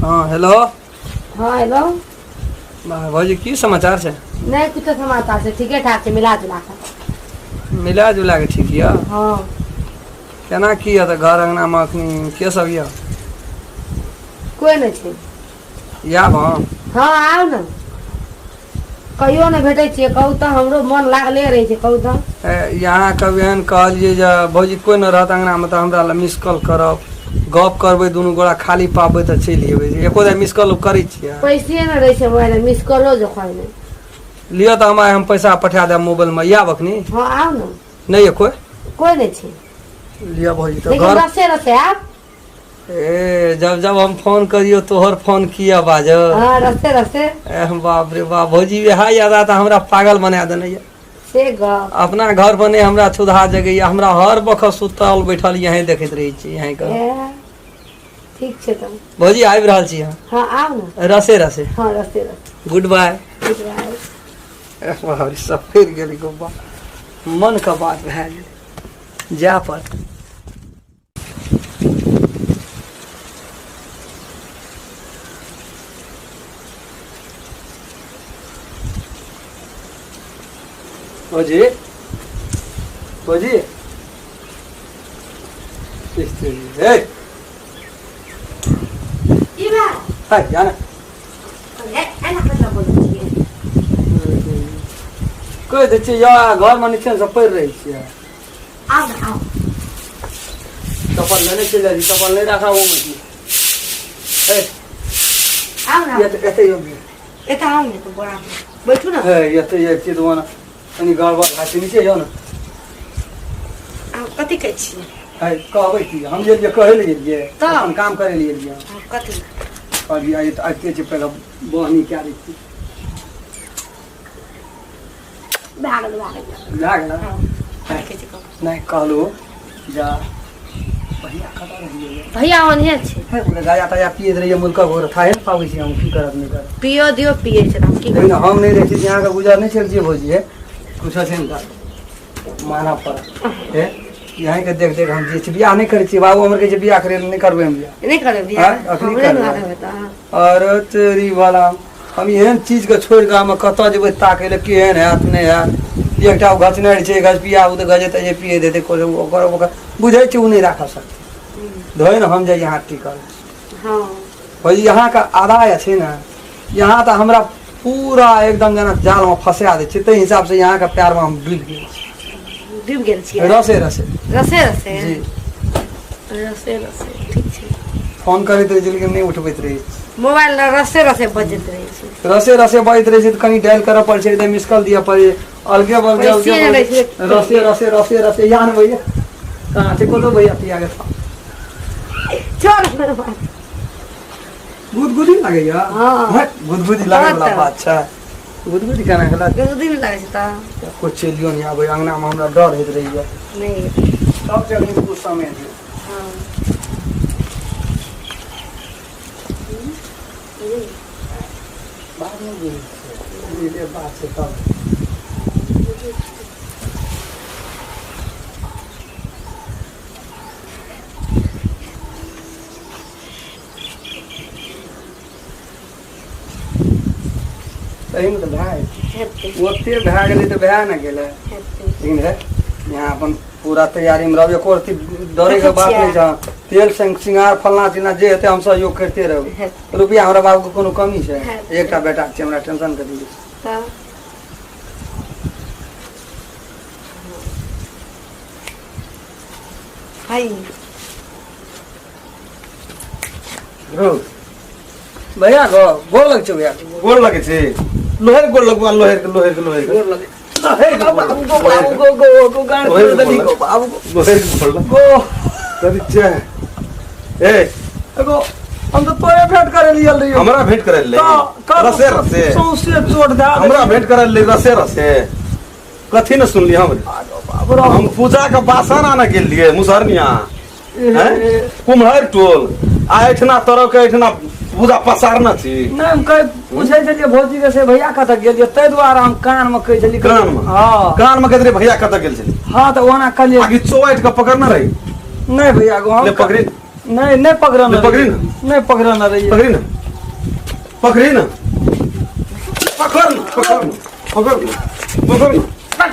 हाँ हेलो। हाँ हेलो। भौजी की समाचार छै? नहि कुछो समाचार छै, ठीके ठाक छै, मिला जुला कऽ। मिला जुला के ठीक यऽ? हाँ। केना की यऽ तऽ घर अंगना मे अखनी के सब यऽ? कोइ नहि छै। आयब हम? हाँ आउ ने, कहियो नहि भेटै छियै, कहू तऽ हमरो मन लागले रहै छै, कहू तऽ। यहाँ कभी एहन कहलियै जे भौजी कोइ नहि रहत अंगनामे तऽ हमरा लए मिस कॉल करब, गप करबै, दुनू गोरा खाली पाबै तऽ चलि एबै। एको बेर मिस कॉल करै छियै? पैसे नहि रहै छै मोबाइलमे, मिस कॉलो जो खाइ नहि। लिअ तऽ हम आइ हम पैसा पठा देब मोबाइलमे, आयब अखनी? हँ आउ ने। नहि यऽ कोइ? कोइ नहि छै। लिअ भौजी तऽ लेकिन घर रसे रसे आयब। ए जब जब हम फोन करियो तोहर फोन किया बाजो? हाँ रसे रसे। ए बाप रे बाप, भौजी इएह याद तऽ हमरा पागल बना देने यऽ। से गप अपना घर पर नहि हमरा छुधा जगैया, हमरा हर बखत सुतल बैठल यहीं देखैत रहै छी यहीं के। ए, ठीक छै तऽ भौजी आबि रहल छी हम। हाँ आउ ने। रसे रसे। हाँ रसे रसे। Good bye. Good bye. बाप रे, सब फिर गेली गुब्बा, मन के बात भए गेलै, जाय पड़त। भौजी, भौजी, ए की भेल? हाय जाना। ए, एना कतऽ बोलै छियै? कहि दै छियै, या घरमे नीचे पड़ि रहै छियै। आउ ने आउ। चप्पल लेने चलि जाइ छी, चप्पल नहि राखब ओहिमे की। ए आउ ने। एते एते यौ। एतऽ आउ ने, तऽ बोरा बैठू ने। हे एते जाइ छियै तऽ ओना कनि गड़बड़ भए छै, नीचे जाउ ने। आउ, कथी कहै छियै? है कहबै की, हम गेलियै कहै लए गेलियै? तऽ? अपन काम करै लए गेलियै। हँ, कथी? अभी आइ तऽ आबिते छै, पहिले बहनी कए दै छियै। भए गेल, भए गेल। भए गेल। हँ, कथी कहै छै, कहू। नहि कहलहुँ जा भैया कतऽ रहियै? भैया ओनहे छै। हे बोले गाजा ताजा पियैत रहियै, मुल्कक घोर थाहे ने पाबै छी हम, की करब नहि करब। पियो दियो, पियै छै तऽ हम की लेकिन हम नहि रहै छी तऽ अहाँके गुजर नहि चलि भौजी। हे कुछो छै ने तऽ मानऽ पड़त। हे यहीँके देख देख हम जे छै बियाह नहि करै छियै, बाबू हमर कहै छै बियाह करै लए, नहि करबै हम बियाह। नहि करबै बियाह? आँय, अखनी हमरे ने करबै। करबै तऽ। अरे तेरी वाला, हम एहन चीजके छोड़ि कऽ हम कतऽ जेबै ताकै लए, केहन हैत नहि हैत। एकटा ओ घचनारि छै घचपिया, ओ तऽ गजे तजे पिए देतै, कोनो ओकर ओकर बुझै छै ओ नहि राखऽ सकतै। धोए ने हम जे यहाँ टिकल हँ भाई, यहाँके आदा छै ने, यहाँ तऽ हमरा पूरा एकदम जेना जालमे फंसा दै छै, ताहि हिसाबसँ यहाँके प्यारमे हम डूबि गेल छी। डूबि गेल छियै? रसे रसे। रसे रसे। जी। रसे रसे, ठीक छै। फोन करैत रहै छै लेकिन नहि उठबैत रहै छै। मोबाइल रसे रसे बजैत रहै छै। रसे रसे बजैत रहै छै तऽ कनि डायल करऽ पड़ै छै, एकदम मिस कॉल दिअ पड़ै छै, अलगे बलगे अलगे। पैसे नहि रहै छै। रसे रसे रसे रसे। यहाँ ने भैया कहाँ छै? कोनो भैया पिया के छोड़ हमर बात। गुदगुदी लागैया? हाँ। हट, गुदगुदी लागै वाला हाँ तऽ। बात छै? गुदगुदी केना गेला? गुदगुदी नहि लागै छै तऽ? कुछ चलियो नहि आबै अंगनामे, हमरा डर होइत रहैया। नहि। सब जगह कुछ समय छै। हँ। बात नहि बुझै छियै, ई बात छै तब। सहीमे तऽ भए हेतै। ओते भए गेलै तऽ भए ने गेलै। हेतै। लेकिन हे यहाँ अपन पूरा तैयारीमे रहब, एको रत्ती डरैके देखै बात छियै। नहि छै। तेल सिंगार फलना चिलना जे हेतै हम सहयोग करिते रहबै। हेतै। रुपया हमरा बाबूके कोनो कमी छै? हेतै। एकटा बेटा छै, हमरा टेंशन कथी छै? तऽ हाय रौ। भैया गो गोर लग छै भैया। गोर लगै छै? लोहेर गोर लगबा, लोहेर के, लोहेर के, लोहेर के। गोर लगे। लोहेर के गोर बाबू लग। गो, बाबू गो, गो गो गाड़ लोहेर के देली गोर गो लग। बाबू गो। लोहेर के गोर लग। गो। कथी छै? ए एगो हम तऽ तोरे भेंट करे लिए रहियो। हमरा भेंट करे ले? तऽ रसे रसे। सौंसे चोट दए हमरा भेंट करे ले रसे रसे? कथी ने सुनली हम? बाबू रे। हम पूजा के बासन आने गेल रहियै मुसहरनिया हैं? कुम्हर टोल आ एहिठिना तरह के एहिठिना पूजा पसारने छी। नहि, हम कह पूछै छलियै भौजी के से भैया कतऽ गेलियै, ताहि दुआरे हम कान मे कहै छलियै। कान मे? हँ। कान मे कहैत रहियै भैया कतऽ गेल छलै? हँ, तऽ ओना कहलियै। आकि चौवाटि के पकड़ने रही? नहि भैया गो, हम ले पकड़ी। नहि, नहि पकड़ने ले पकड़ी रहियै। ने। नहि पकड़ने रहियै। पकड़ी ने। पकड़ी ना, पकड़ ना, पकड़ ना, पकड़ ना, पकड़ ना।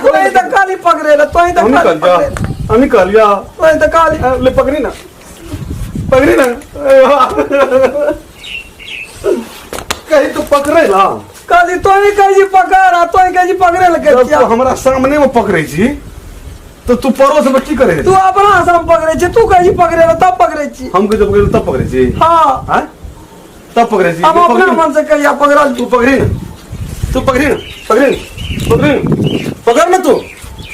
तोही तऽ काली पकड़े ला, तोही तऽ हम काली कहलिया, पकड़े ला। हम कहलिया, तोही तऽ काली ले पकड़ी ना, पकड़ी ना। कहीं तो पकड़े ला। काली तोही कहै छी पकड़ आ तोही कहै छी पकड़े ला जब कहै तू छियै। हमरा सामने में पकड़े छी तो तू पड़ोस में की करे? तू अपना से हम पकड़े छी, तू कहै छी पकड़े ला तब पकड़े छी। हम के जब पकड़े तब पकड़े छी? हाँ। हाँ, तब पकड़े छी। हम अपना पकड़ी ना। मन से कहिया पकड़ल? तू पकड़ी ना, तू पकड़ी ना, पकड़ी ना, पकड़ी ना, पकड़ ना, तू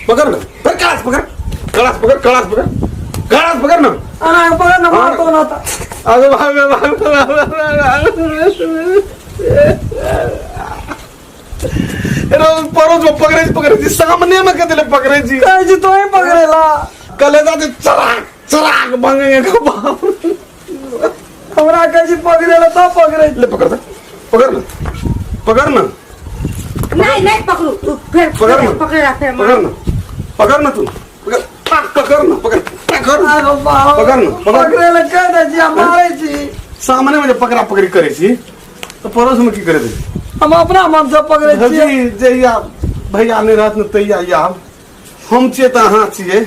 पकड़ ना। फिर कड़ास पकड़, कड़ास पकड़, कड़ास पकड़, कड़ास पकड़ ना। अना पकड़ ना, मार तो ना था। अरे भाई भाई पड़ोस में पकड़े छी, पकड़े छी, सामने में कते ले पकड़े छी। कहै छी तोही पकड़े ला। कलेजा से चराक चराक भंगे के बाप। हमरा कहै छी पकड़े ला तब पकड़े छी। ले पकड़ दे, पकड़ ना, पकड़ ना। नहीं नहीं पकड़ू तू फिर। पकड़ ना। पकड़ ला फिर। पकड़ ना, पकड़ ना, तू पकड़, पकड़ ना, पकड़, पकड़ ना। अरे बाप। पकड़ ना, पकड़। पकड़े ला कह दै छी आ मारै छी। सामने में जब पकड़ा पकड़ी करे छी तो पड़ोस में की करे दे? हम अपना मन से पकड़े छियै। भौजी, जहिया भैया नहीं रहत ने तहिया आब हम छियै तऽ अहाँ छियै।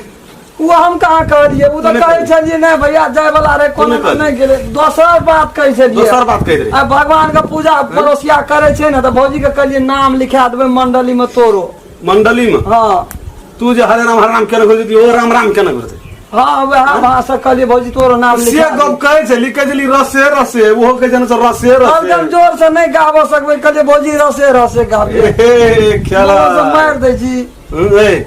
ओ हम कहाँ कहलियै? ओ तऽ नहि कहै कहलियै। छलियै नहि भैया जाय वाला रहे कोनो। नहि कहलियै। नहि गेलै, दोसर बात कहै छलियै। दोसर बात कहैत रही। आ भगवान के पूजा पड़ोसिया करै छै ने, तऽ भौजी के कहलियै नाम लिखा देबै मंडली में तोरो। मंडली में? हाँ। तू जे हरे राम हरे राम केना घुरतै, ओ राम राम केना घुरतै? हाँ, वएह भाषा कहलियै, भौजी तोरो नाम से लिखा गप कहै छली, कहै छली रसे रसे, ओहो कहै छै ने रसे कहलकै हम रसे। जोर से नहि गाबऽ सकबै, कहलियै भौजी रसे रसे गाबियै। हे खेला जोर से मारि दै छी। ए,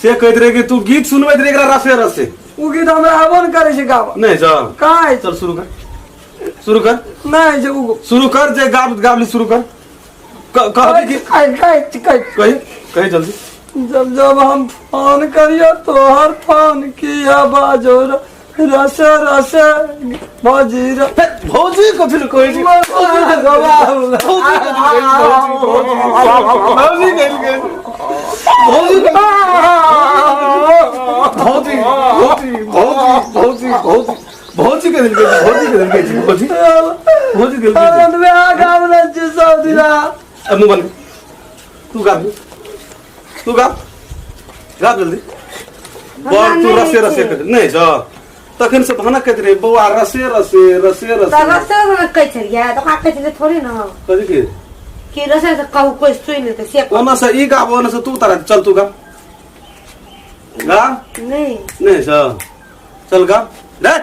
से कहैत रहे कि तू गीत सुनबैत रहे एकरा रसे रसे। ओ गीत हमरा आबो ने करै छै गाबऽ। नहि चल। कहाँ होइ छै? चल शुरू कर, शुरू कर। नहि होइ छै ओ। शुरू कर, जे गाब गाबली शुरू कर। कहबी कि कहै कहै कहै। कही, कही जल्दी। जब जब हम फोन करियो तोहर फोन किया बाजो रसे रसे भौजी हे, भौजी कथी लए कहै छी? भौजी कथी कहै छी? भौजी कहै छी, भौजी भौजी भौजी भौजी भौजी भौजी भौजी के दिल के भौजी के दिल के भौजी भौजी के दिल के। गाबले छी सब दिना। अब मुंह बंद, तू गा, तू गा, गा जल्दी। बड़ तू नहि रसे रसे छै। कर नहीं जा, तखन से भाना कहैत रहे बौआ रसे रसे रसे तऽ रसे। रसे रसे कहै छलियै तऽ ओकरा कहै छलियै थोड़े ने। कथी के? कि रसे से कहू, कोइ सुनि लेतै से कहू। ओना से ई गाब, ओना से तू तारा चल, तू गा, गा। नहि। नहीं चल, चल गा, देख।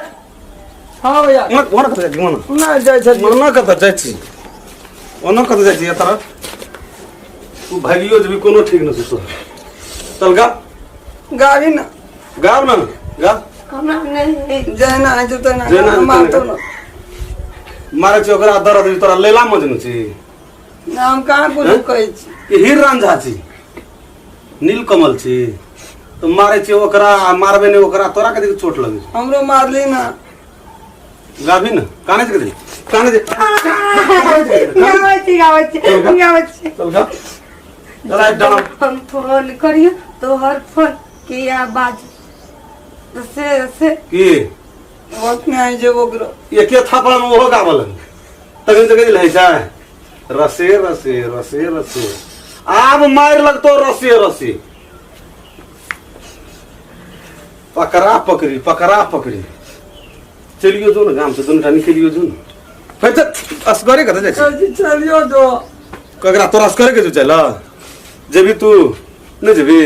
हाँ भैया। ओना ओना कतऽ जाइ छी ओना? नहि जाइ छलियै। ओना कतऽ जाइ छी, ओना कतऽ जाइ छी? एतऽ तू भागियो जेबी, कोनो ठीक नहि छै तोहर। चल गा। गाबी ने। गाब ने, गा। हमरा नहि। जेना होइ छै तेना। जेना होइ छै मारतौ तेना। ने। मारै छी ओकरा दर्द होइ, तोरा लैला मजनू छी। नहि, हम कहाँ कुछो हैं? कहै छी। ई हीर रांझा छी, नीलकमल छी, तऽ मारै छी ओकरा आ मारबे नहि ओकरा, तोरा कथी के चोट लगै छै? हमरो मारली ने। गाबी ने, काने छै कथी, काने छै? गाबै छी, गाबै छी, गाबै छी। चल गा, चल आइ डाँड़। हम फोन करियो तोहर फोन किया बाज रसे रसे। की? वक्त नहि होइ छै ओकरो। एके थापड़ा में ओहो गाबऽ लगलै, तखन से कहै छै रसे रसे रसे रसे, आब मारि लगतो रसे रसे। पकड़ा पकड़ी, पकड़ा पकड़ी। चलियो जो ने गाम से, दुनू टा निकलियो जो ने, फेर तऽ असगरे कतऽ जाइ छी? कहै छी चलियो जो। ककरा? तोरा असगरे के जो चल जेबी? तू नहि जेबी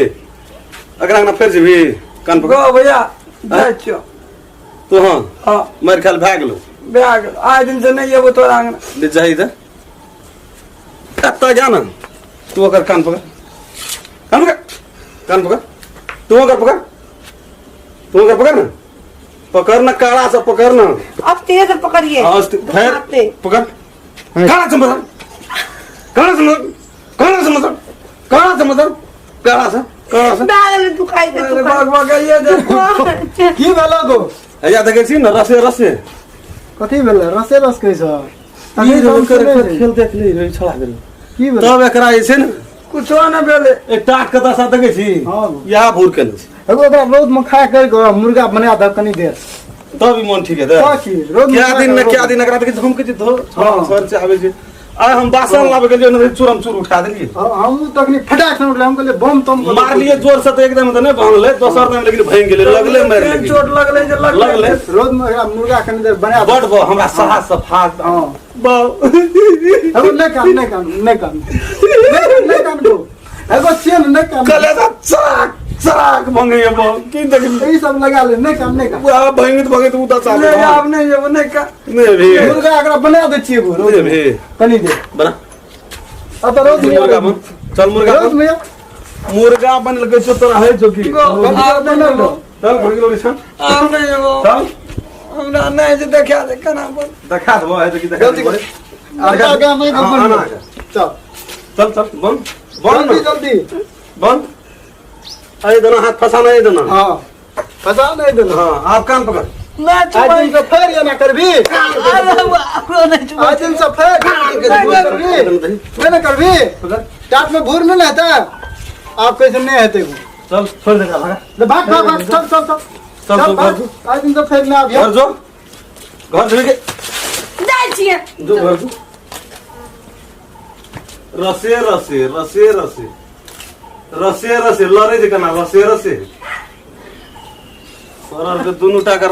अगरा अंगना? फेर जेबी? कान पकड़। गो भैया, जाइ छियौ। तू? हाँ। हाँ। मारि खायल भए गेलौ। भए गेल, आइ दिन से नहि एबो तोरा अंगना। ले जाही तऽ एतऽ जा ने तू। ओकर कान पकड़, कान पकड़, कान पकड़ तू ओकर, पकड़ तू ओकर, पकड़ ना, पकड़ ना, काड़ा से पकड़ ना। अब तेरे से पकड़िए। हाँ, फिर पकड़ काड़ा से, मदर काड़ा से, मदर काड़ा से, मदर काड़ा से, मदर काड़ा से, काड़ा से। दाल दुखाई दे। अरे बाग बाग ये दे। की भेल गो? हैया देखै छी ने, रसे रसे। कथी भेलै? रसे रस कहै छ? ई रहे कर खेल देख ली रहे छड़ा गेल। की भेलै? तब एकरा जे छै ने। कुछो नहि भेलै। एक टाट के दशा देखै छी? हाँ। इएह भूर केने छै। एगो ओकरा रौद में खा कर के मुर्गा बना दह कनी देर। तब ई मन ठीक हेतै। कथी रोज क्या दिन ने क्या दिन एकरा देखै छी, हम कहै छी धो हाँ। सर से आबै छै। आइ हम बासन लाबै गेलियै ने, चूरम चूर उठा देलियै। हमहूँ तखनी फटाक से उठले, हम कहलियै बम तम मारलियै जोर से तऽ एकदम तऽ नहि भांगलै, दोसर दिन लेकिन भांगि गेलै, लगले मारि केहन लेलियै। चोट लगलै जे लगलै। लगले। रोज में एकरा मुर्गा कनी देर बना बड बा हमरा साहस से फाक हाँ। बा। एगो नहि कान, नहि कान, नहि कान, नहि कान गो, एगो चेन नहि कान। कलेजा चराक चराक भंगैया बा की देखली। ई सब लगा ले, नहि कान, नहि कान। आ भंगैत भंगैत उता चालू। नहि, आब नहि जेबो, नहि का नहि भी। मुर्गा एकरा बना दै छियै एगो रोज नहि भी। कनी देर। बना। अब तऽ रोज मुर्गा बन, चल मुर्गा रोज बन। में मुर्गा बनल छै तोरा है जो की। गो, आब नहि जेबो। चल भंगलो रे छन। आब नहि जेबो। चल। हमरा नहि जे देखा दे केना बन। देखा देबो है जो की, देखा जल्दी देबो। आगा आगा नहीं। हाँ, बन आना आगा। चल। चल चल, बन बन। जल्दी जल्दी बन, अरे देना हाथ फंसाना है देना। हाँ, फंसा नहीं देना। हाँ, आप कान पकड़। नहि आज चुमै। दिन से फेर एना करबी। अरे बाप रे, नहि चुमै। आज दिन से फेर करबी नहीं ना करबी, टाट में भूर नहीं रहता, आप कैसे नहीं हेतै। चल, छोड़ दे, भागा। ले भाग भाग भाग, चल चल चल। चल, चल घर भाग। जो। आज दिन से फेर ना आबियो। घर जो, घर जो के। जाइ छियै। जो घर जो। रसे रसे रसे रसे रसे रसे लड़े जे केना रसे रसे सरल के दुनू टा के।